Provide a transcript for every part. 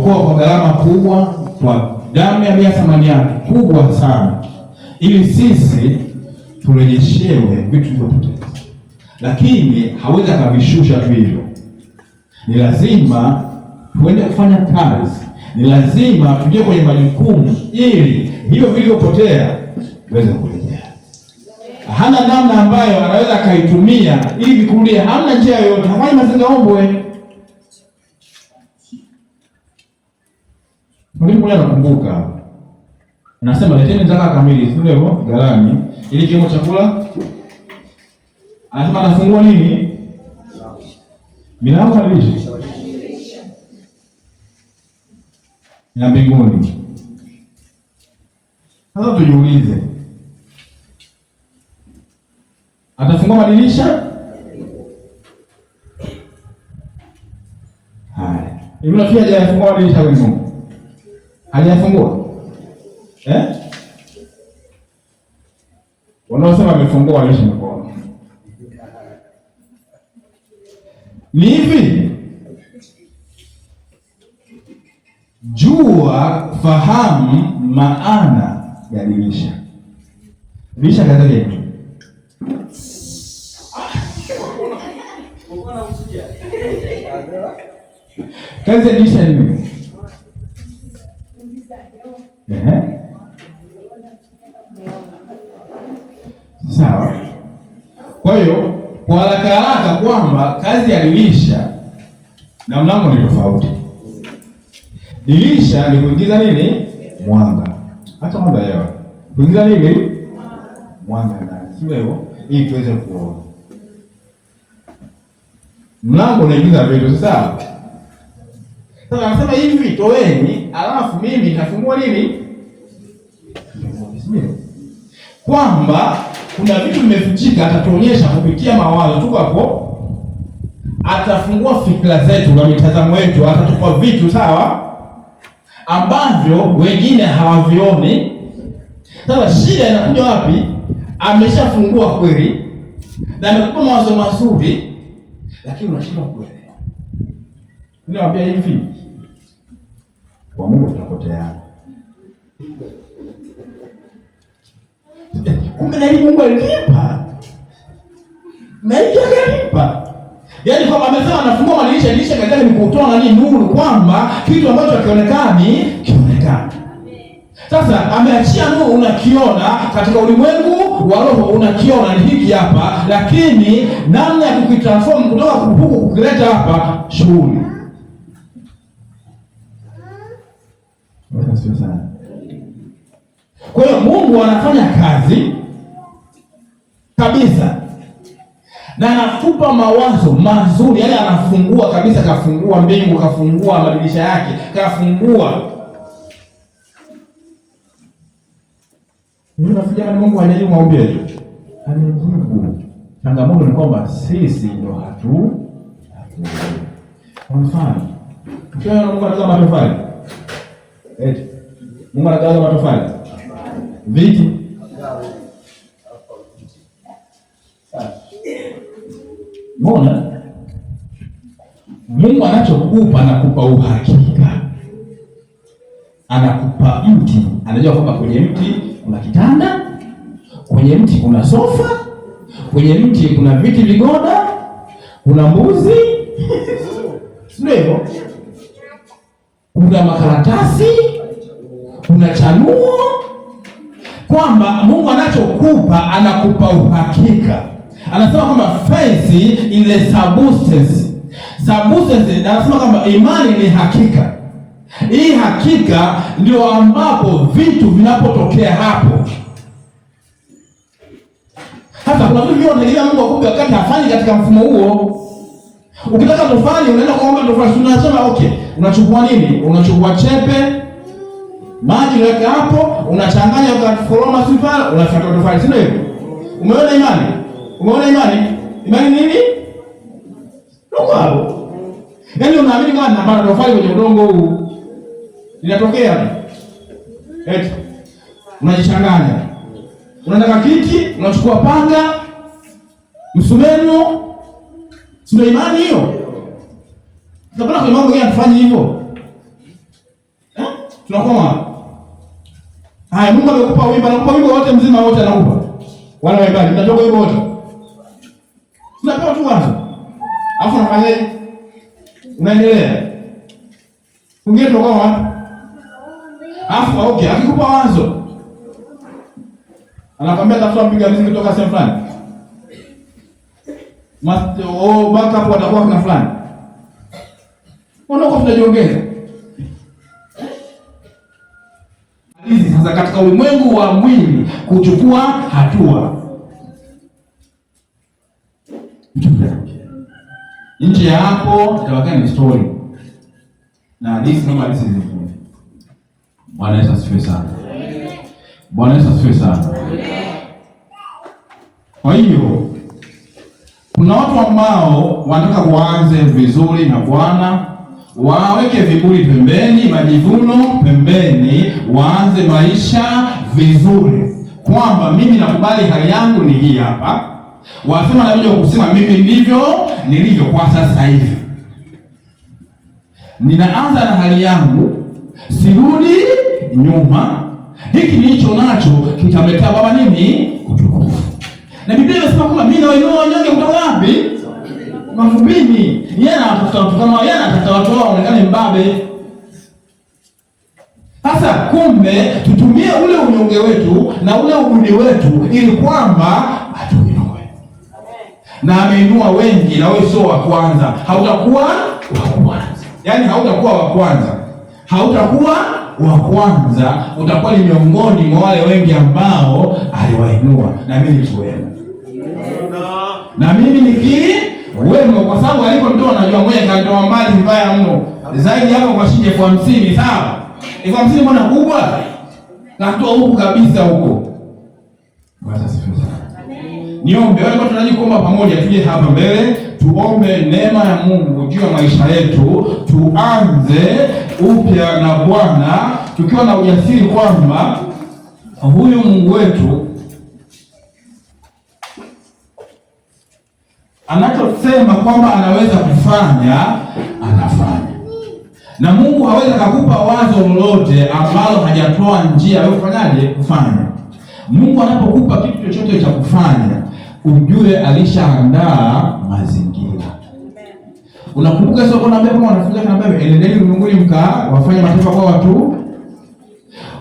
Ametuokoa kwa gharama kubwa, kwa damu ya bei ya thamani yake kubwa sana, ili sisi turejeshewe vitu vilivyopoteza. Lakini hawezi akavishusha tu hivyo, ni lazima tuende kufanya kazi, ni lazima tujue kwenye majukumu, ili hivyo vilivyopotea viweze kurejea. Hana namna ambayo anaweza akaitumia ili vikurudie, hamna njia yoyote, hafanyi mazingaombwe. Mwalimu mmoja anakumbuka, anasema leteni zaka kamili, si ndio hivyo, ghalani, ili kiwemo chakula. Anasema anafungua nini? Milango madirisha ya mbinguni. Sasa tujiulize, atafungua madirisha haya? Hivi unafikiri hajayafungua madirisha kwa Mungu? Hajayafungua? Eh? Wanaosema amefungua wanyoshe mkono. Ni hivi, jua, fahamu maana ya dirisha. Dirisha kazi yake ni kazi ya dirisha ni nini? Ehe. Sawa. Kwa hiyo kwa haraka haraka kwamba kazi ya dirisha na mlango ni tofauti. Dirisha ni kuingiza nini? Mwanga. Hata mwanga hewa. Kuingiza nini? Mwanga ndani. Sio hivyo? Ili tuweze kuona. Mlango unaingiza vitu, sawa? Sasa anasema hivi, toeni, alafu mimi nitafungua nini? Kwamba kuna vitu vimefichika, atatuonyesha kupitia mawazo. Tuko hapo, atafungua fikra zetu na mitazamo yetu, atatupa vitu sawa, ambavyo wengine hawavioni. Sasa shida inakuja wapi? Ameshafungua kweli na amekupa mawazo mazuri, lakini unashindwa kuelewa. Ninawaambia hivi, kwa Mungu tunapoteana. Kumbe na hii Mungu alinipa. Na hii akanipa. Yaani kwamba amesema anafungua madirisha, dirisha kazi yake ni kutoa nani nuru, kwamba kitu ambacho hakionekani kionekane. Sasa ameachia nuru, unakiona katika ulimwengu wa roho, unakiona ni hiki hapa, lakini namna ya kukitransform kutoka huku kukileta hapa, shughuli. Sio sana. Kwa hiyo Mungu anafanya kazi kabisa na anakupa mawazo mazuri, yaani anafungua kabisa, kafungua mbingu, kafungua madirisha yake, kafungua. Mimi nafikiri Mungu hajajibu maombi yetu. Amejibu. Changamoto ni kwamba sisi ndo hatu. Kwa mfano, ukiona Mungu anagawa matofali. Eti Mungu anagawa matofali. Viti. Mbona Mungu anachokupa anakupa uhakika, anakupa mti, anajua kwamba kwenye mti kuna kitanda, kwenye mti kuna sofa, kwenye mti kuna viti vigoda, kuna mbuzi sio hivyo, kuna makaratasi, kuna chanuo, kwamba Mungu anachokupa anakupa uhakika. Anasema kwamba faith is the substance. Substance, anasema kwamba imani ni hakika. Hii hakika ndio ambapo vitu vinapotokea hapo. Sasa kuna vitu vingi unategemea Mungu akupe wakati hafanyi katika mfumo huo. Ukitaka tofali unaenda kuomba tofali, unasema okay, unachukua nini? Unachukua chepe, maji unaweka hapo, unachanganya ukaforoma sifa, unafuata tofali, si ndio hivyo? Umeona imani? Umeona imani? Imani nini? Ndio hapo. Yaani unaamini kama nina maana tofali kwenye udongo huu. Linatokea. Eti unajichanganya. Unataka kiti, unachukua panga, msumeno. Si ndio imani hiyo? Sasa mbona kwa mambo gani hatufanyi hivyo? Tunakoma. Haya, Mungu amekupa wimbo, anakupa wimbo wote mzima wote anakupa. Wale waimbaji, mnajua wimbo wote. Tunapewa tu wazo. Alafu unafanyaje? Unaendelea. Mwingine tunakuwa wapi? Alafu okay, akikupa wazo anakwambia tafuta mpiga muziki kutoka sehemu fulani. Oh, backup watakuwa kuna fulani. Unaona tunajiongeza. Hizi sasa katika ulimwengu wa mwili kuchukua hatua. Nje ya hapo itabakia ni story. Na hadithi kama hadithi zingine. Bwana Yesu asifiwe sana. Bwana Yesu asifiwe sana. Kwa hiyo kuna watu ambao wanataka waanze vizuri na Bwana, waweke viburi pembeni, majivuno pembeni, waanze maisha vizuri, kwamba mimi nakubali hali yangu ni hii hapa. Wasema nakuja kusema mimi ndivyo nilivyo kwa sasa hivi, ninaanza na hali yangu, sirudi nyuma. Hiki nilicho nacho kitamletea Baba nini? Utukufu. Na Biblia inasema kwamba mimi nawainua wanyonge kutoka wapi? Mavumbini. Yeye anatafuta watu kama yeye anatafuta watu wao waonekane mbabe. Sasa kumbe tutumie ule unyonge wetu na ule uguni wetu ili kwamba atuinue. Na ameinua wengi, na wewe sio wa kwanza. Hautakuwa wa kwanza. Yaani hautakuwa wa kwanza. Hautakuwa wa kwanza, utakuwa ni miongoni mwa wale wengi ambao aliwainua, na mimi nikiwemo. Na mimi nikiwemo, kwa sababu aliponitoa najua mwenye kanitoa mbali vibaya mno. Zaidi hapo kwa shilingi 50,000, sawa? 50,000 mbona kubwa? Katoa huku kabisa huko. Bwana asifiwe sana. Niombe wale ambao tunajua kuomba pamoja, tuje hapa mbele tuombe neema ya Mungu juu ya maisha yetu, tuanze upya na Bwana tukiwa na ujasiri kwamba huyu Mungu wetu anachosema kwamba anaweza kufanya, anafanya. Na Mungu hawezi kukupa wazo lolote ambalo hajatoa njia wewe kufanyaje kufanya. Mungu anapokupa kitu chochote cha kufanya, ujue alishaandaa mazingira. Unakumbuka Yesu alikuwa anaambia kama wanafunzi wake, anaambia enendeni ulimwenguni mka wafanye mataifa kwa watu.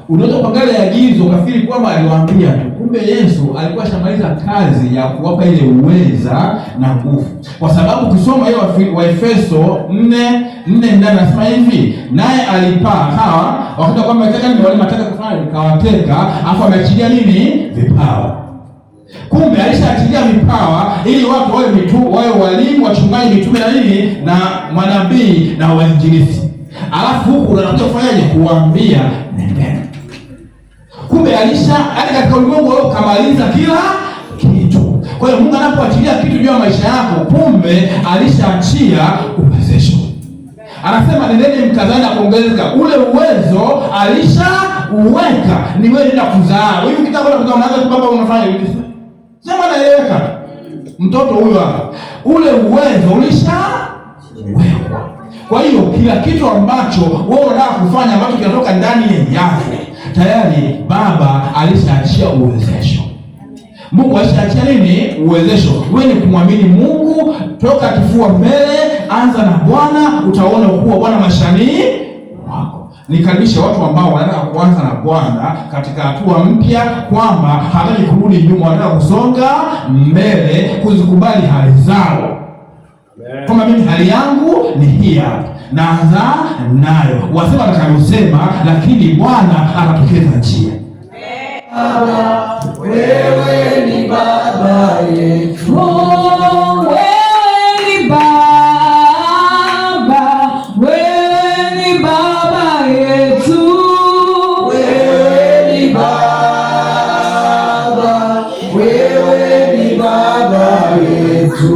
Unaweza kuangalia agizo ukafikiri kwamba aliwaambia tu, kumbe Yesu alikuwa ashamaliza kazi ya kuwapa ile uweza na nguvu. Kwa sababu ukisoma hiyo Waefeso 4:4 anasema hivi, naye alipaa hawa wakati kwamba ameteka ni wale mateka kufanya nikawateka, afu ameachilia nini? Vipawa. Kumbe alishaachilia vipawa ili watu wawe wawe walimu, wachungaji, mitume na nini na manabii na wainjilisti. Alafu huku unakuja kufanyaje? Kuambia nendeni. Kumbe alisha hadi katika ulimwengu wao kamaliza kila kitu. Kwa hiyo Mungu anapoachilia kitu juu ya maisha yako, kumbe alishaachia uwezesho. Anasema nendeni mkazae na kuongezeka. Ule uwezo alishauweka, ni wewe nenda kuzaa. Wewe ukitaka kwenda kuzaa unaanza tu baba unafanya hivi. Sema naeleweka. Mtoto huyo hapa. Ule uwezo ulishawekwa. Kwa hiyo kila kitu ambacho wewe unataka kufanya ambacho kinatoka ndani yako, tayari Baba alishaachia uwezesho. Mungu alishaachia nini? Uwezesho. Wewe ni kumwamini Mungu, toka kifua mbele, anza na Bwana, utaona ukuu wa Bwana maishani wako. Nikaribishe watu ambao wanataka kuanza na Bwana katika hatua mpya, kwamba hataki kurudi nyuma, wanataka kusonga mbele, kuzikubali hali zao. Kama mimi hali yangu ni hii hapa, naanza nayo, wasema atakavyosema, lakini Bwana atatokeza njia. Baba, wewe ni Baba yetu. Wewe ni Baba, wewe ni Baba yetu. Wewe ni Baba, wewe ni Baba yetu.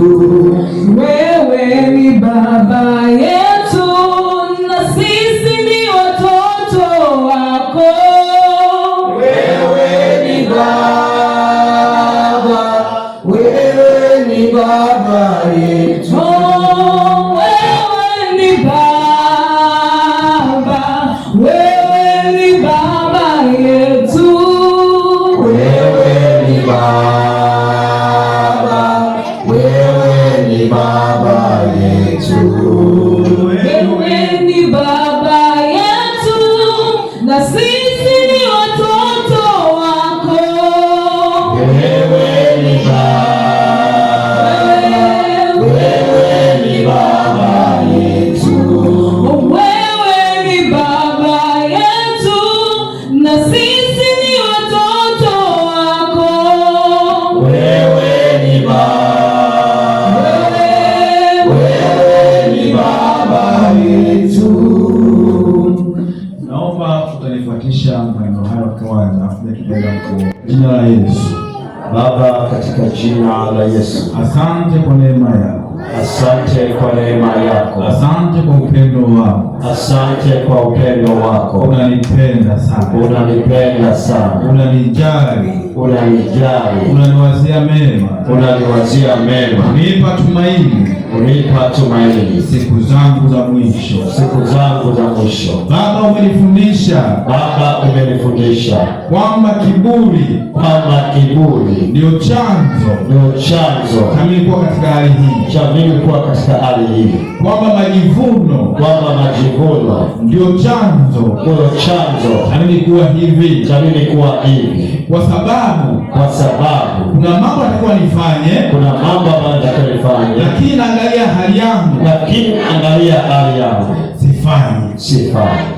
Wewe ni Baba yetu, na sisi ni watoto wako. Wewe ni Baba, wewe Na sisi ni watoto wako. Wewe ni Baba, wewe ni Baba yetu. Wewe ni Baba yetu na sisi ni watoto wako. Wewe ni Baba, wewe ni Baba yetu. Naomba utanifuatisha maneno hayo kwanza, afu tutaenda kwa jina la Yesu. Baba, katika jina la Yesu, Asante kwa neema yako, asante kwa neema yako, asante kwa upendo wako. Asante kwa upendo wako. Unanipenda sana, Unanipenda sana, unanijali, unanijali, unaniwazia mema, unaniwazia mema, unipa tumaini unipa tumaini siku zangu za mwisho. Siku zangu za mwisho. Baba, umenifundisha Baba, umenifundisha kwamba kiburi kwamba kiburi ndio chanzo ndio chanzo cha mimi kuwa katika hali hii, cha mimi kuwa katika hali hii, kwamba majivuno kwamba majivuno ndio chanzo ndio chanzo cha mimi kuwa hivi, cha mimi kuwa hivi, kwa sababu kwa sababu kuna mambo natakiwa nifanye, kuna mambo ambayo natakiwa nifanye, lakini naangalia hali yangu, lakini angalia hali yangu, sifanyi, sifanyi,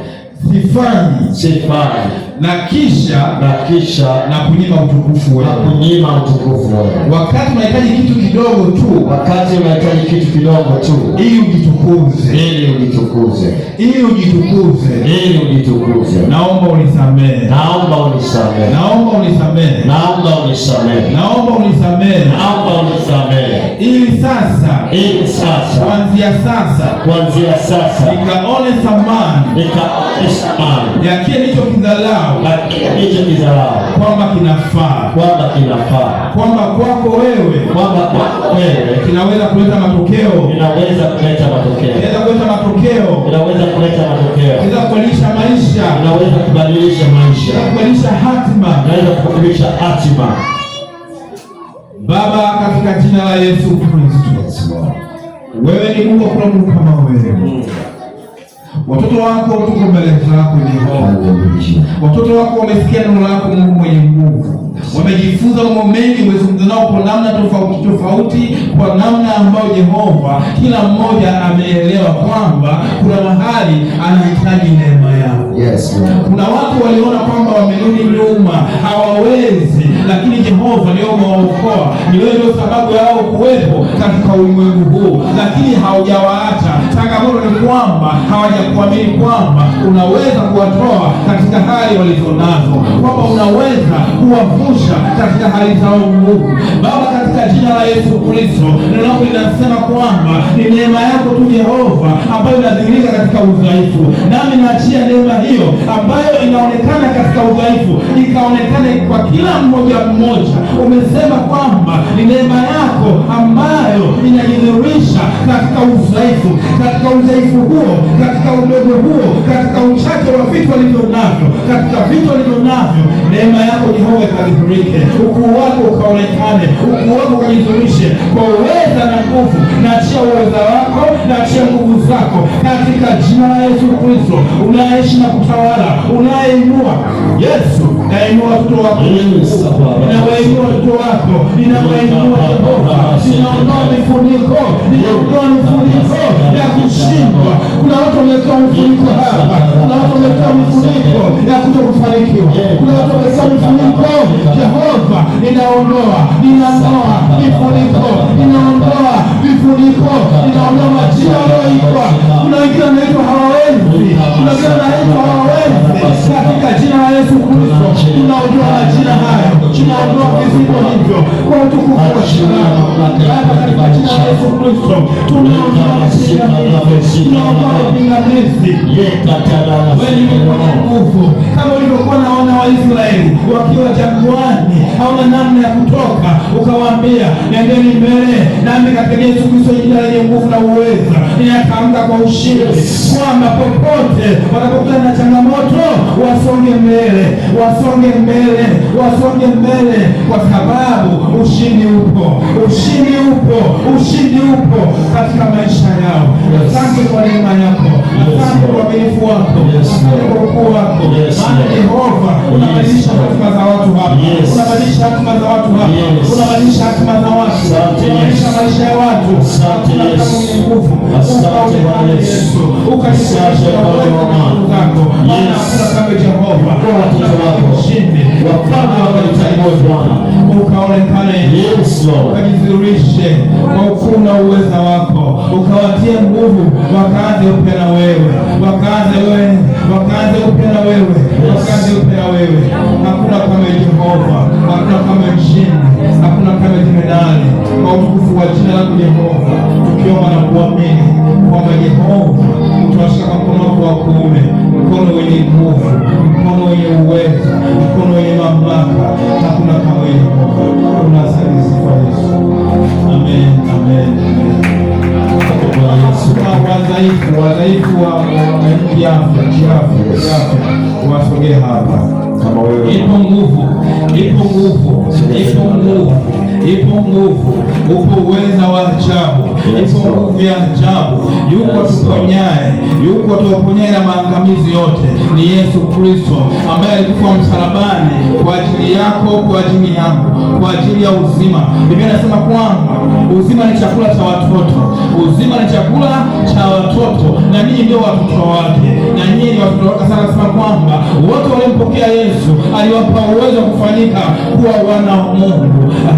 sifanyi, sifanyi, na kisha na kisha na kunyima utukufu na wewe. kunyima utukufu wewe. Wakati unahitaji kitu kidogo tu Wakati unahitaji kitu kidogo tu ili ujitukuze, ili ujitukuze, ili ujitukuze, ili ujitukuze. Naomba unisamehe, Naomba unisamehe, naomba unisamehe, naomba unisamehe, naomba unisamehe, naomba unisamehe, ili sasa, ili sasa, kuanzia sasa, kuanzia sasa, nikaone thamani nikaone thamani ya kile nilichokidharau na kile nilichokidharau kwamba kinafaa, kwamba kinafaa, kwamba kwako wewe kwamba kwako wewe kinaweza kuleta matokeo, inaweza kuleta matokeo, kinaweza kuleta matokeo, inaweza kuleta matokeo, kinaweza kubadilisha maisha, inaweza kubadilisha maisha, kinaweza kubadilisha hatima. Inaweza kubadilisha hatima. Baba, katika jina la Yesu Kristo, wewe ni Mungu, hakuna Mungu kama wewe. Watoto wako tuko mbele zako Jehova. Watoto wako wamesikia neno lako Mungu mwenye nguvu, wamejifunza mambo mengi, umezungumza nao kwa namna tofauti tofauti, kwa namna ambayo Jehova kila mmoja ameelewa kwamba kuna mahali anahitaji neema yako. Yes, Lord. Kuna watu waliona kwamba wamerudi nyuma, hawawezi, lakini Jehova ndio umewaokoa. Ni wewe ndio sababu yao kuwepo katika ulimwengu huu, lakini haujawaacha. Changamoto ni kwamba hawajakuamini kwamba unaweza kuwatoa katika hali walizonazo, kwamba unaweza kuwavusha katika hali zao ngumu. Baba, katika jina la Yesu Kristo, neno lako linasema kwamba ni neema yako tu Jehova ambayo inadhihirika katika udhaifu, nami naachia neema hiyo ambayo inaonekana katika udhaifu ikaonekane kwa kila mmoja mmoja. Umesema kwamba ni neema yako ambayo inajidhihirisha katika udhaifu, katika udhaifu huo, katika udogo huo, katika uchache wa vitu walivyo navyo, katika vitu walivyo navyo, neema yako Jehova ikadhihirike, ukuu wako ukaonekane, ukuu wako ukajidhihirishe kwa uweza na nguvu. Naachia uweza wako, naachia nguvu zako katika jina la Yesu Kristo, unayeishi na kutawala, unayeinua Yesu, nainua watoto wako, ninawainua watoto wako, ninawainua Jehova, ninaondoa mifuniko, ninaondoa mifuniko ya kushindwa. Kuna watu wamewekewa mifuniko hapa, kuna watu wamewekewa mifuniko ya kutokufanikiwa, kuna watu wamewekewa mifuniko. Jehova, ninaondoa, ninang'oa mifuniko, ninaondoa vifuniko, ninaondoa majina walioitwa. Kuna wengine wanaitwa hawawezi, kuna wengine wanaitwa hawawezi. Katika jina la Yesu Kristo, tunaondoa majina hayo, tunaondoa vifungo hivyo kwa utukufu wa jina lako Baba, katika jina la Yesu Kristo, tunaondoa pingamizi, tunaondoa pingamizi. Wewe ni Mungu mwenye nguvu, kama ulivyokuwa na wana wa Israeli wakiwa jangwani, hawana namna ya kutoka, ukawaambia nendeni mbele, nami katika Yesu Kristo, jina lenye nguvu na uweza, ninatamka kwa ushindi kwamba popote wanapokutana na changamoto wasonge mbele, wasonge mbele, Wasonge mbele kwa sababu ushindi upo, ushindi upo, ushindi upo katika maisha yao. Asante kwa neema yako, asante kwa uaminifu wako, asante kwa ukuu wako. Maana Yehova, unabadilisha hatima za watu hapa, unabadilisha hatima za watu hapa, unabadilisha hatima za watu, unabadilisha maisha ya watu. Hakuna kama mwenye nguvu, ukaonekane Yesu, ukajidhihirishe kwa uwezo na nguvu zako, maana hakuna kama Jehova. Ushindi Wafalme wakalitambue Bwana. Ukaonekane, Yes, Lord. Ukajidhihirishe kwa ukuu na uweza wako, ukawatie nguvu, wakaanze upya na wewe, wakaanze wewe, wakaanze upya na wewe, wakaanze upya na wewe. Hakuna kama Jehova, hakuna kama mshindi, hakuna kama jemedari. Kwa utukufu wa jina lako Jehova, tukiomba na kuamini kwamba Jehova utawashika kwa mkono wako wa kuume, mkono wenye nguvu, mkono wenye uweza, mkono wenye mamlaka. Hakuna kama Jehova. Unastahili sifa, Yesu. Amen, amen, amen. Bwana Yesu. Kuna wadhaifu wa kiafya, kiafya, kiafya, wasogee hapa. Kama wewe Ipo nguvu, ipo nguvu, ipo nguvu, ipo nguvu, upo uweza wa ajabu, ipo nguvu ya ajabu. Yuko tuponyaye, yuko tuponyaye na maangamizi yote, ni Yesu Kristo ambaye alikufa msalabani kwa ajili yako, kwa ajili yangu, kwa ajili ya uzima. Biblia inasema kwamba uzima ni chakula cha watoto, uzima ni chakula cha watoto, na ninyi ndio watoto wake, na nyinyi ni watoto wake. Sasa anasema kwamba wote waliompokea Yesu aliwapa uwezo wa kufanyika kuwa wana wa Mungu.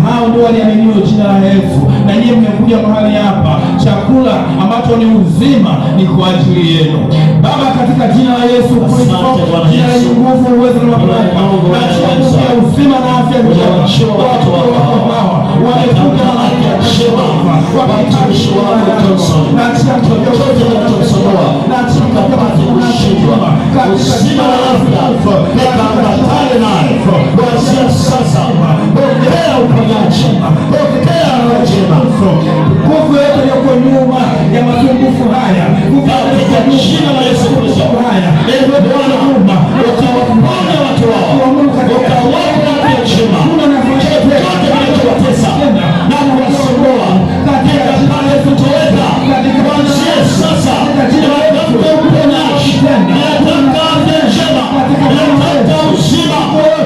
Hao ndio waliaminio jina la Yesu, na nyinyi mmekuja mahali hapa, chakula ambacho ni uzima ni kwa ajili yenu. Baba, katika jina la Yesu Kristo, Asante Bwana jina lenye Yesu. nguvu, uwezo na mamlaka, Mungu naachia nguvu ya uzima na afya njema Unawachia kwa watoto watoto wako wako hawa wamekuja mahali hapa Njema. wakihitaji Watumishi wako Johnson. naachia nguvu ya Chochote uzima kinachokusumbua, naachia nguvu ya ukapate uzima kushindwa. katika Uzima jina na la Yesu afya Kristo, vikaambatane naye kuanzia sasa. Pokea uponyaji, pokea roho njema. Nguvu yote iliyoko nyuma ya masumbufu haya, nguvu yote Katika iliyoko nyuma jina la Yesu Kristo. haya, Ewe Bwana, utawaponya watu wao, ukawapa afya njema. Chochote kinachowatesa na kuwasumbua kikapate kutoweka kuanzia sasa. Natamka uponyaji, natamka afya njema, natamka uzima,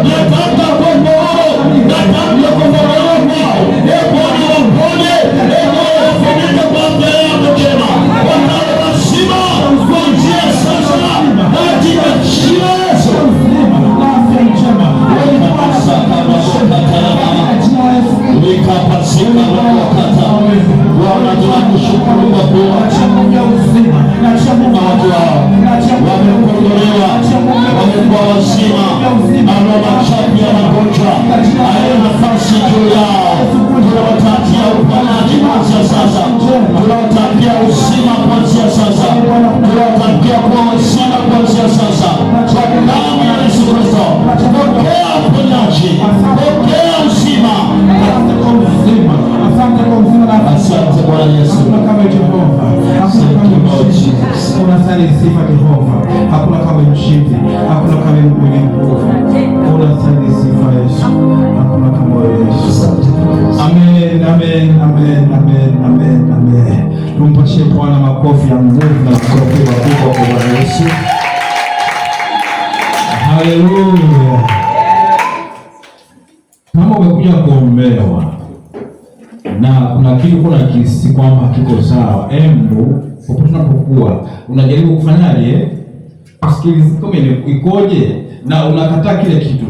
natamka kuwa huru, natamka kukombolewa kwao. Ee Bwana, waponye, ee Bwana, wafunike kwa afya yako njema, wakawe wazima kuanzia sasa katika jina la Yesu. Uzima na afya njema. Katika jina la Yesu Kristo. Likapasika na kuwakata. Bwana, tunakushukuru kwa kuwa Naachia nguvu ya uzima, naachia nguvu na watu hao naachia nguvu ya wamekombolewa, wamekuwa wazima, na machafu ya magonjwa hayo nafasi juu yao. Tunawatakia uponyaji kuanzia sasa, tunawatakia uzima kuanzia sasa, tunawatakia kuwa wazima kuanzia sasa, kwa damu ya Yesu Kristo. Pokea uponyaji, pokea uzima. Asante kwa uzima, asante kwa uzima na afya. Asante Bwana Yesu. Hakuna kama Jehova, hakuna Thank kama you, Lord mshindi. Jesus. Unastahili sifa Jehova, hakuna kama mshindi, hakuna kama mwenye nguvu. Unastahili sifa Yesu, hakuna kama wewe Yesu. Asante. Amen, amen, amen, amen, amen, amen. Tumpatie Bwana makofi ya nguvu na Makofi makubwa kwa Bwana Yesu. Haleluya. Kama umekuja kuombewa na kuna kitu kuna kisi kwamba hakiko sawa, embu popote unapokuwa unajaribu kufanyaje, kusikiliza kama ile ikoje, na unakataa kile kitu,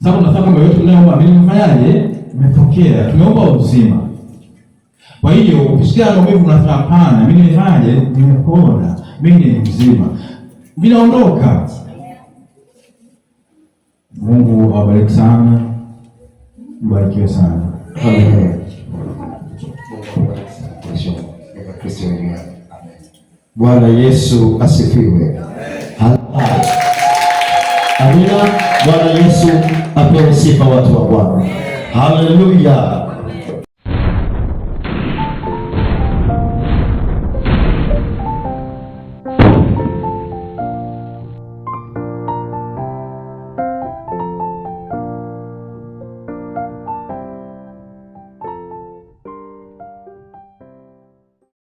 sababu unasema kwamba yote unayoomba mimi nimefanyaje, nimepokea. Tumeomba uzima. Kwa hiyo ukisikia maumivu unasema hapana, mimi nimefanyaje, nimepona, mimi ni mzima, vinaondoka. Mungu awabariki sana, mbarikiwe sana. Amen. Mungu akubariki sana mtumishi wa Mungu. Kristo wenyewe. Amen. Bwana Yesu asifiwe. Amina. Bwana Yesu apewe sifa, watu wa Bwana. Haleluya.